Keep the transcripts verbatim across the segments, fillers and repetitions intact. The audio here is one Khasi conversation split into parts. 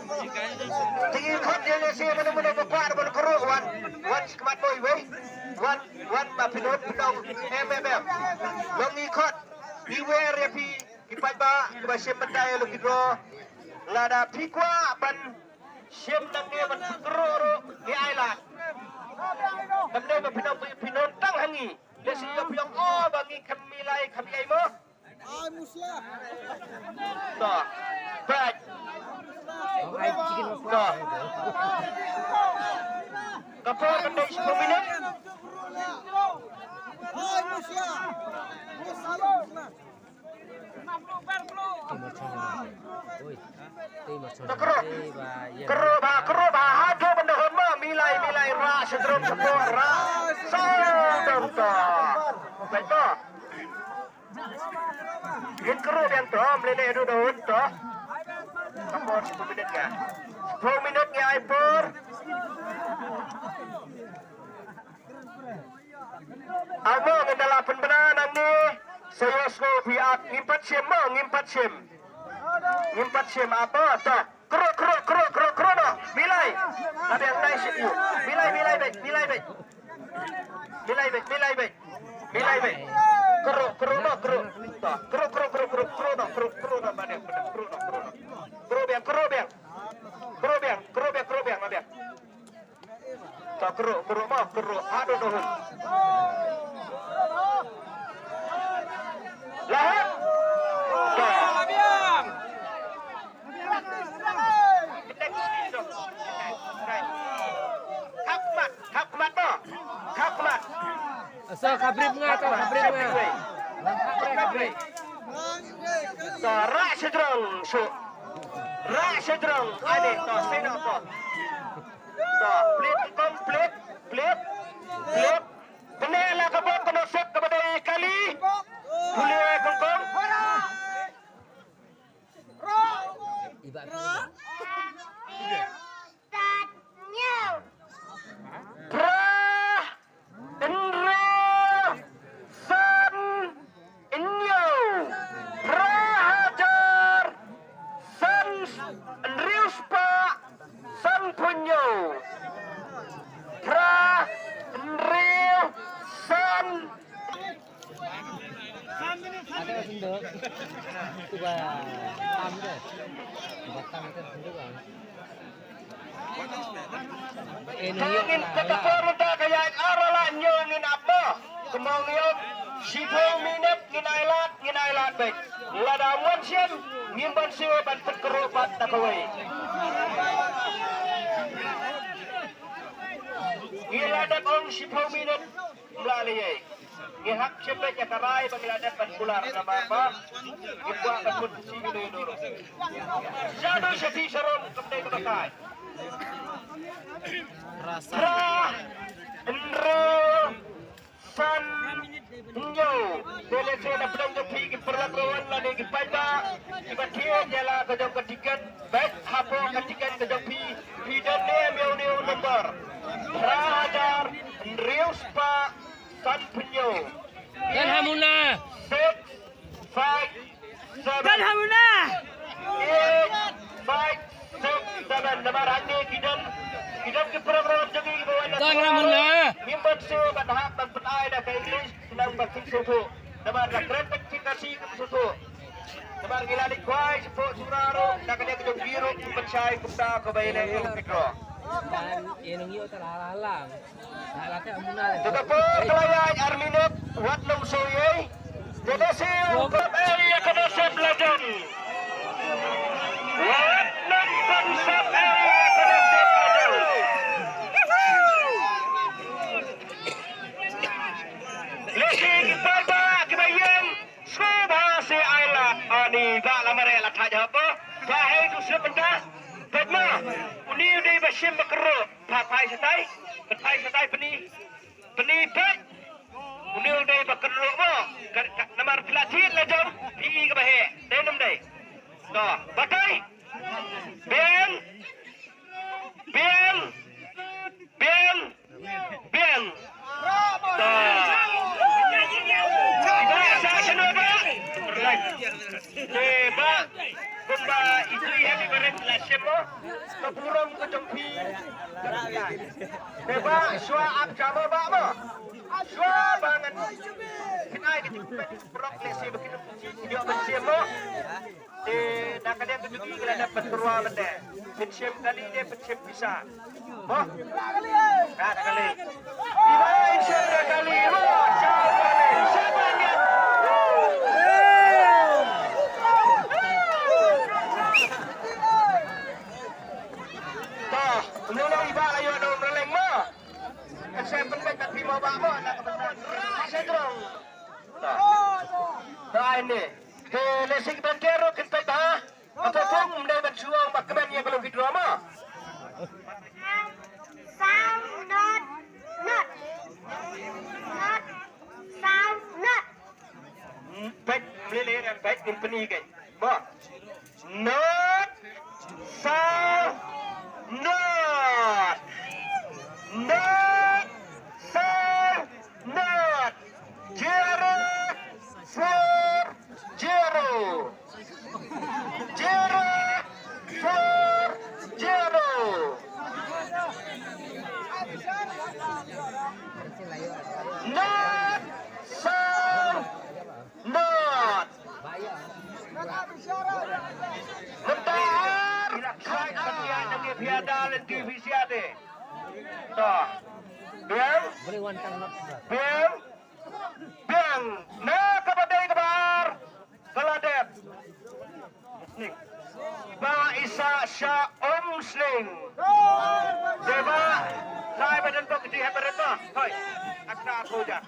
Te ngi khot ïa lehse mano mano ba kwah ban kyrhuh wan, wan sha khmat mo iwei. Wan, wan ba pynhun pynong. Em, em, em. Long ngi khot. Ngi wer ïa phi ki paidbah kiba shim bynta ïa lucky draw. Lada phi kwah ban shim nangne ban kyrhuh ruh ngi ailad. Kam dei ba phi nang pynhun tang ha ngi. Lehse ïa phi ong o ba ngi kham milai kham ïai mo. Ai musla. To. Peit. To. Ka por kan dei sepuluh minit. Ai musla. Musla, musla. To kyrhuh. Kyrhuh bha, kyrhuh bha. Haduh ban da hon mo. Milai, milai. Rah sha jrong sha por. Rah. Sa dong to. Peit to. Ngin kyrhuh biang to, ym lei lei haduh da hon to. Ka por sepuluh minit nga. Sepuluh minit nga ai por. Amo ngin da la pynbna nangne. Sa ïohsngew phi ap, ngim pat shim mo, ngim pat shim. Ngim pat shim ap to. Kyrhuh, kyrhuh, kyrhuh, kyrhuh, kyrhuh noh. Milai. Ka biang nai shit ïu. Milai, milai beit, milai beit. Milai beit, milai beit. Milai beit. Kyrhuh, kyrhuh noh, kyrhuh. To, kyrhuh, kyrhuh, kyrhuh, kyrhuh, kyrhuh noh, kyrhuh, kyrhuh noh, ba dei, kyrhuh noh, kyrhuh noh. Kyrhuh biang, kyrhuh biang. Kyrhuh biang, kyrhuh biang, kyrhuh biang, ba biang. To kyrhuh, kyrhuh mo, kyrhuh. Haduh da hon. Lahap. To. Khap khmat, khap khmat mo. Khap khmat. Asa khabrip nga to, khabrip nga. Khabrip. To rah sha jrong shuh. Rah sha jrong. Ane to seno to. To, plit kong, plit, plit, plit. Kane la ka bok kano sek kaba dei kali. Pule kong kong. Iba. Phra, hynriew, san, hynñiew. Phra hajar san, hynriew spah sanphew hynñiew. Phra, hynriew, san. Ada sendok. Coba tam deh. Batang itu sendok, Bang. Ka ngin kata por mynta ka ïaid ar la ñiew ngin ap mo. Kumba ngi ong shiphew minit ngin ailad, ngin ailad beit. Lada mon sien ngim ban siew ban pynkyrhuh pat da kawei. Ngi la dep ong shiphew minit. Mla lei. Ngi hap shim beit ïa ka rai ba ngi la dep ban kular namar ba ngi kwah ban mut shi kino kino ruh. Shaduh sha phi sharon kam dei kaba kai. Phra, hynriew, san, hynñiew. Te lehse na pdeng jong phi ki paralok ruh lane ki paidbah kiba thied ïa la ka jong ka tiket. Beit hapoh ka tiket ka jong phi, phi don ne em ïa une u nombor. Phra hajar hynriew spah sanphew hynñiew. Don ha muna. Six five seven. Don ha muna. Eight five six seven. Namar hangne ki don, ki don ki program jong ngi kiba wan na. Don ha muna. Ngim ban siew ban hap ban pynai da ka English. Sdang ba kin sngewthuh. Namar la kren bad ki Khasi kim sngewthuh. Namar ngi la leit khwai shapoh Sura ruh, na ka liang ka jong ngi ruh kim pynshai kumta kaba ïaleh ïa ka withdraw. Te ka por ka la ïaid ar minit, wat nang shu ïai. Te da siew u kop ei ïa ka Nasib Legend. Wat nang pynsep ei ïa ka Nasib Legend. Lehse ki paidbah kiba ïeng sngewbha sa ai lad. Ani ba la mareh la thait haba ba hei tu slip bynta. Peit ma, uni u dei ba shim ba kyrhuh. Pha phai shatai, pha phai shatai pyni, pyni peit. Uni u dei ba kyrhuh mo. Ka, ka, namar phi la thied la jong phi i kaba heh. Dei nam dei. To, batai. Biang. Biang. Biang. Biang. To. Ba sa shano ba. Right. Te ba. Kumba itu i happy birthday. Shim mo, ka burom ka jong phi. Te ba shuwa ap jama ba mo. Shuwa ba ngan kynai ka jingpynbeit prok lehse ba kin ïoh ban shim mo. Te na ka liang ka jong ngi ngi la dep ban tyrwa mynne. Pynshim kali ne pynshim pisa. Mo. Ka kali. Iba in shim da kali mo. Shim kali. Shim kali. Ta, mlung iba la ïoh nong rleng mo. Kan shim pynbeit kat phi mo ba mo. Na ka bynta. Shadrong. Ta. Ta ini. He, lehse ki ban kero kin peit ba. Ato kong mdei ban shu ong ba kmen ïa ka lucky draw mo. Saw not not. Not saw not. Peit mlei lei ngan peit ngin pyni kein. Mo. Not saw not. Not saw not. Zero four zero. Zero four zero. Not saw not. Mynta ar, khat ar, ïa nang ïa phi ada lynti phi siate. To. Biang. Biang. Biang. Na kaba dei kaba ar. Ka la dep. Ba Isa sha Umsning. Deba. Lai ba don bok di hep ba don ba. Hoi. Akta puja.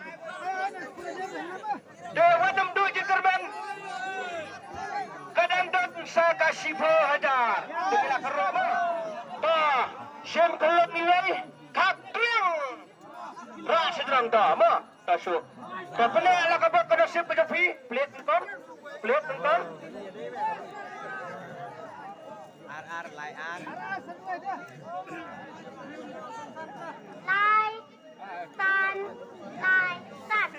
Te wat ym duh jingkyrmen. Ka dang don sa ka shiphew hajar. Te ki la kyrpad mo. Ba shim kyllon iwei ka kliang. Rah sha jrong ta mo. Ta shu. Ta pynleh la ka bok ka nasib ka jong phi. Pynleh nyngkong. Pynleh nyngkong. Ar ar lai ar. Lai. Tan, lai, tan.